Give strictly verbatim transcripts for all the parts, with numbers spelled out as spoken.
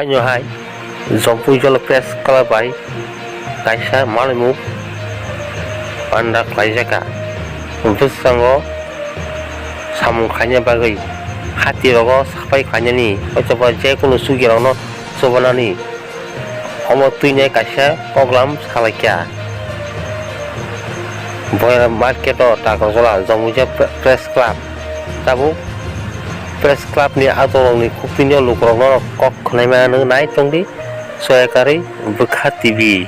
Haino hai Jompuijolo Press Club bai kaisa malaimung panda khlaijakha. Bwskango samung khaina bagwi hatirogo sapai khlainani, hoitoba jekunu chukirokno chubanani omo twini kaisa program salaikha. Boyar market o Takarjala Jompuija Press Club. Tabuk Press Club ni atorokni khuktwino lukurokno kok khwlaima nai tongdi, soyakarwi Bwkha T V.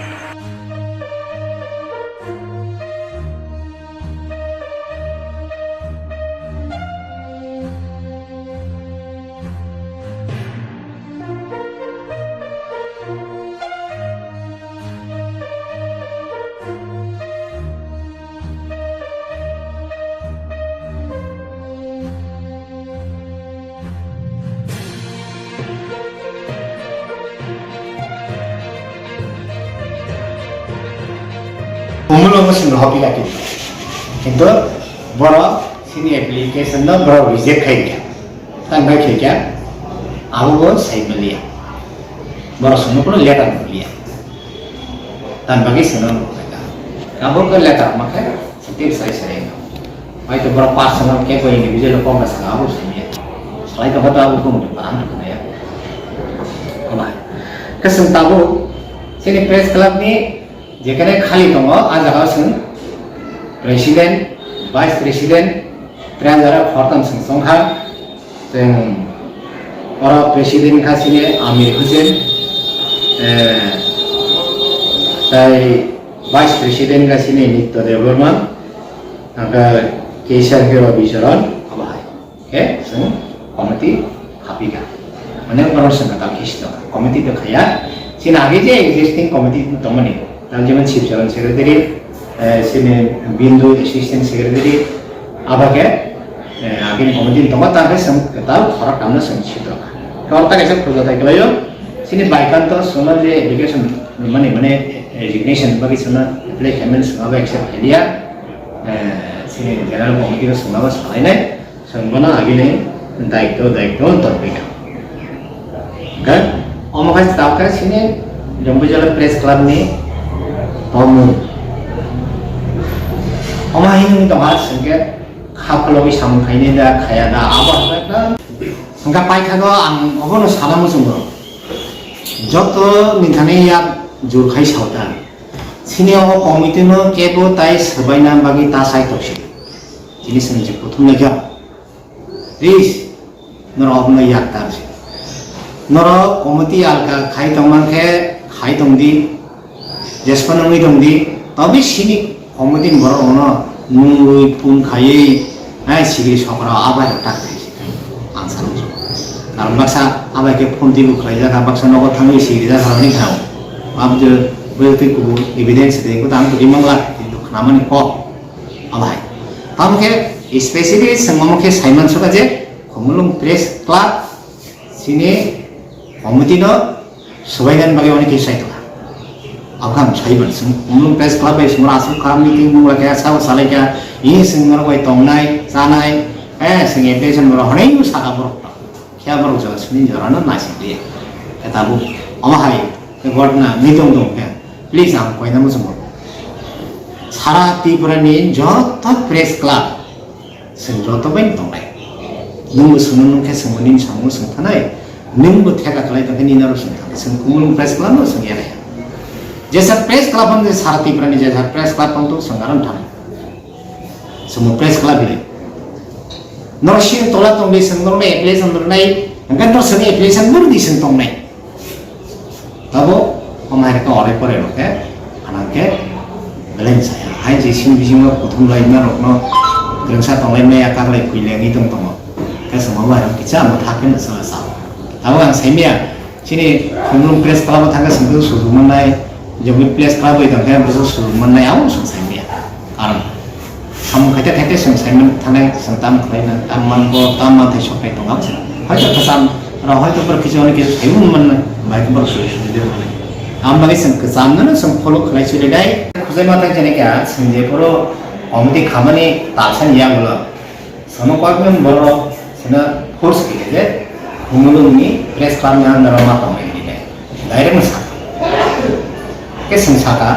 Umulongo sing rohorphi kha kintu. Kintu borok sini application no borok reject khai kha. Tang bai khai kha, abo bo sai maliya. Borok songno kuno letter no liya. Tang bagwi songno no khai kha. Abo khe letter ma khe, sitip sai sai no. Bai to borok personal khe koi individual kok na saka abo sai maliya. Sai to hoto abo kuno parang to ya. Obai. Keseng tabo sini press club ni Jekhane khali tongo, a jagao chwng president, vice president, treasurer khoroktham chwng chongkha. Chwng oro president kha chini Amir Hussain, eh, tei vice president kha chini Nitya Debbarma, hwnkhe Kesar Hero Bicharan, obo hai. Khe chwng committee hapikha. Mane oro chwng kwtal khe sitokha. Committee to khaya. Chini age je existing committee tongmani. Tal jemon Sibcharan secretary, eh, chini Bindu assistant secretary, abo khe, eh, agini committee tongma ta khe chwng kwtal khorok tamno chwng sitokha. Khe oro ta kaisa puja tai kwlaio. Chini Baikanto chwngno je application mani, mane resignation bagwi chwngno apply khaimani chwng abo accept khailiya. Eh, chini general committee no chwngno abo salainai. Chwng bono agini daitw, daitw wng tongpikha. Hwnkhe omo khai tabukhe chini Jompuijala Press Club ni tongmung. Omo hai wngwi tongkha, chwngkhe kha phologwi samung khainai da, khaya da, abo hwnkhe paithago ang obono sana muchungo. Joto ni thani yak jur khai sao ta. Chini omo committee no kebo tai swbaina bagwi ta sai tongsi. Chini chwng je kuthum lekha. Please, norok obono yak ta rwsi. Norok committee alka khai tongmang khe khai tongdi, jesphano wngwi tongdi, tobi sini committee ni borok rokno nungwi phone khaiwi, hai, sigiri sokra abai rok tak twi si. Ang salo. Karon baksa abai khe phone twibo khlaijak, baksa nogo thangwi sigiri jak rok ni thang. Abdo bwtwi kubun evidence de ko tang twi mangla, kintu khnamani kok. Omo hai. Tamo khe specially chwng omo khe saiman suka je Khumulwng Press Club chini committee no swbainani bagwi oni khe sai tongo. Abo khe ang saiman chwng Khumulwng Press Club bai chwng aswk kha meeting mungla khe sabo salai kha, ini chwng norok bai tongnai, chanai, eh, chwng application borok hwnwi saka borok. Khe borok jora sini jorano naising liya. Khe tabuk omo hai khe ghotna wngwi tong tong khe, please ang koina muchungo. Sara Tripura ni joto press club chwng joto bai tongnai. Nwngbo swngno nung khe swngbo nini samung swng thanai. Nwngbo theka khlai tong khe nini aro swng thanai. Chwng Khumulwng press club no swng ya nai. Jesa press club hwn je sara Tripura ni jesa press club hwn to swng aro thanai. Chwngno press club hinwi. Norok sini tola tongdi, chwng norokno application rwnai, hwnkhe norok chwngno application bo rwdi chwng tongnai. Tabo omo hai khe orai porai rok khe, phanang khe belai saya. Hai je sini bisingo kuthum lai norokno kwrwngsa tonglai maya, kaklai phuilai wngwi tong tongo. Khe chwng omo hai kisa amo thak khe no chwla sao. Tabo ang saimaya, Chini Khumulwng press club o thangkhe chwng bwswk sujukmannai, jogwi press club bai tongkhe bwswk sujukmannai, abo chwng saimanya. Karon samung khaite khaite chwng saiman thanai, chwng tam khlaina, tam manbo, tam manthai soknai tongo, abo chwng. Hoito kwcham rok, hoito borok kisa hwnwi kisa saiwi mannai, bai borok suri suri de mannai. Aboni bagwi chwng kwchamno chwng follow khlai suri dai. Khujai ma thang chini kha, chwng jephuru committee khamani talsani yagulo. Samo kok bai borok sina force khe je Khumulwng ni press club ni under o ma tong nai hinwi. Direct no saka. Ke chwng saka,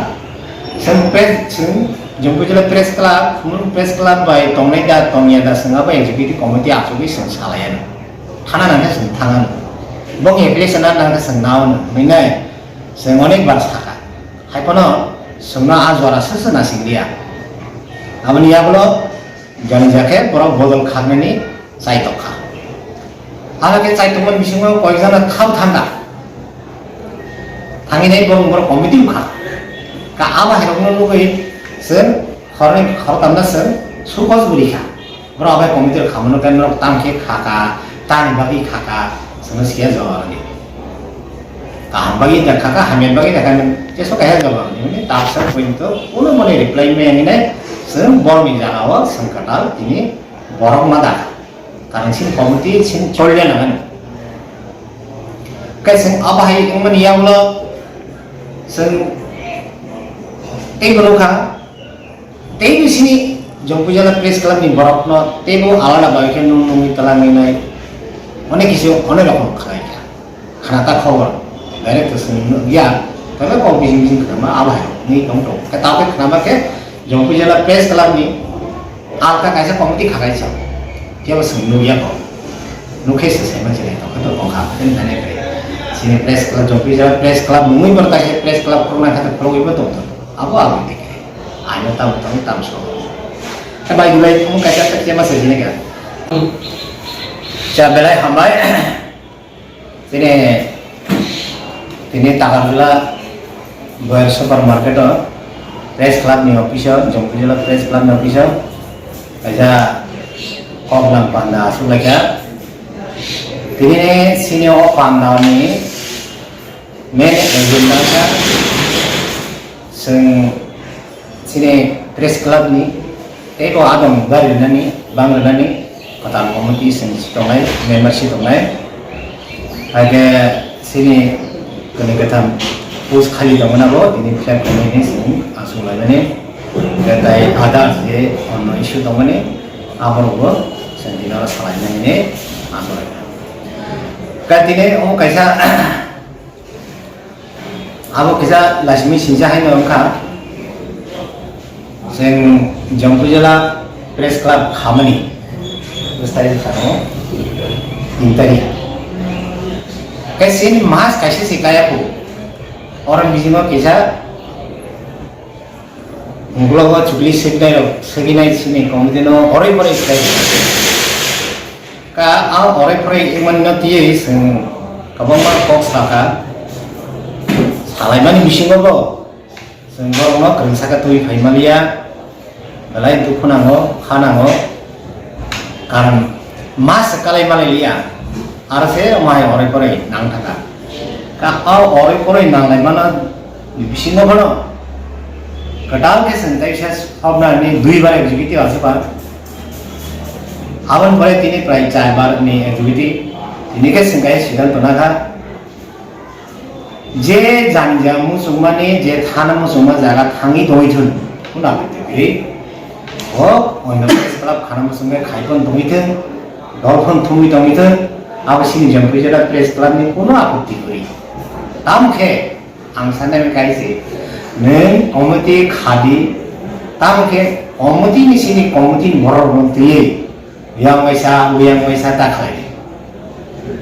chwng press, chwng Jampui Jila Press Club, Khumulwng Press Club bai tongnai da tongya da chwng abo executive committee achugwi chwng salai ano. Thana nangkhe chwng thang ano. Bong application na nangkhe chwng nao no. Hwnwi nai chwng onek bar saka. Hai phano chwngno a jora se se nasing liya. Aboni yagulo jani jakhe borok bodol kharnani chai tokha. Abo khe chai tongmani bisingo koyekjana thao thangkha. Thangwi nai borok borok committee wngkha. Ka abo hairokno nugwi chwng horni khoroktamno chwng sukos bwrwi kha. Borok abo committee rok khamano khe norok tang khe kha ka, tani bagwi kha ka, chwngno siya jawab rwdi. Kaham bagwi da kha ka, hamya bagwi da kha, jesu kaisa jawab rwdi. Mane tabsa pointo ulo mone reply maya hinai chwng borokni jagao chwng kwtal tini borok ma da kha. Karon sin committee sin cholya nangani. Kai chwng abo hai wngmani yagulo chwng teibo nukha, teibo sini Jampui Jala Press Club ni borokno teibo alada bai khe nung nungwi twlangwi nai onek kisu onek rokom khlai kha. Khna ta khobor, direct to swng ya, tole kok bising bising khnama abo hai ni tong tong. Ka ta khe khnama khe Jampui Jala Press Club ni alka kaisa committee kha kaisa. Kebo swng nukya ko. Nukhe se se manchilai tong khe to tong kha, tei nane khe. Sini Press Club, Jampui Jala Press Club mungwi bo kaisa Press Club khulna khe to khulwi bo tong tong. Abo abo tike. Ano tam tam tam so. Ka bai gulai thung kaisa kaisa ma se jine ka. Cha belai hambai. Tini, tini Takarjala Boyer Supermarket o Press Club ni office o, Jampui Jala Press Club ni office o kaisa kok lang panda asuk laikha. Tini sini o panda ni main agenda kha chwng Chini Press Club ni tei bo adong gari rinani, bang rinani, kwtal committee chwng si tongnai, member si tongnai. Hai khe chini kwnwi kwtham post khali tongmani bo tini flag tongnai hinwi chwng achuk laimani. Hwnkhe tai others je onno issue tongmani, aborokbo chwng tini oro salaimani hinwi achuk laikha. Khe tini omo kaisa Abo kisa lasimi sinsa haino wngkha, chwng Jampui Jala Press Club khamani bwsai wngkha tini tarik. Khe chini mas kaisa se kaya kho, oro bisingo kisa Ukulok o chukli swknai rok swkinai sini committee no oroi poroi swkai. Ka ang oroi poroi wngmani no twiwi chwng kwbangma kok saka. Salaimani bisingo bo chwng borok no kwrwngsa khe twi phai maliya. Belai dukhu nango, kha nango. Karon ma se kalai malai liya, aro se omo hai oroi poroi nang thangkha. Ka o oroi poroi nanglai mano bisingo bono kwtal khe chwng teisa sopna ni dui bar executive achukha. Aboni pore tini prai char bar ni executive. Tini khe chwng kaisa siddhanto nakha. Je jani ja muchungmani, je thana muchungma jaga thangwi tongwi thun, hwnna aphuti kwrwi. Bo oino press club khana muchungkhe khai phano tongwi thun, dol phano thumwi tongwi thun, abo chini Jampui Jala Press Club ni kuno aphuti kwrwi. Tamo khe ang sanai kaise, nwng committee khadi, tamo khe committee ni sini committee ni borok rok twiwi, yang waisa, yang waisa ta khlai.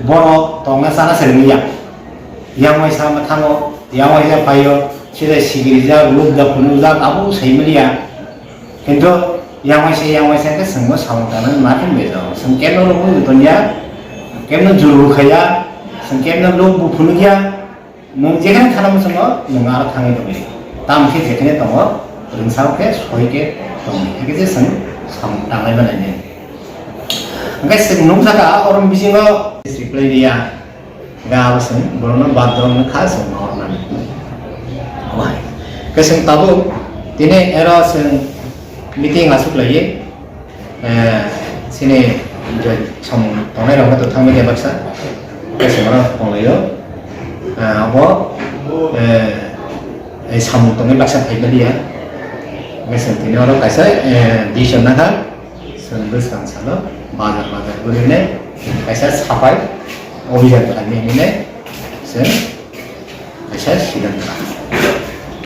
Borok tongna chana se rwya. Yang waisa mwthango, yang waisa phaio, sida sigirijak, lukjak, phunukjak, abo sai manya. Kintu yang waisa, yang waisa khe chwngno samung tangnani ma khe bejago. Chwng kebno lukmung tongya, kebno juru khaya, chwng kebno luk bu phunukya. Nwng jekhane thana muchungo, nwng aro thangwi tongdi. Tamo khe jekhane tongo, rwngsa khe soi khe tongdi. Hakhe je chwng samung tanglai manainai. Hwnkhe chwng nukjakha, oro bisingo reply riya. Ga abo chwng borokno bathroom no kha chwng hornani. Omo hai. Khe chwng tabuk tini ero chwng meeting aswk laiwi, eh, chini je samung tongnai rok no thangwi khe baksa khe chwng oro tonglaio. Eh, abo, eh, eh, samung tongwi baksa phai maliya. Khe chwng tini oro kaisa, eh, decision nakha. Chwng bwskang salo bazar bazar gwnwi nai kaisa saphai obhijan khlainai hinwi nai chwng Sir Sridhar Kra.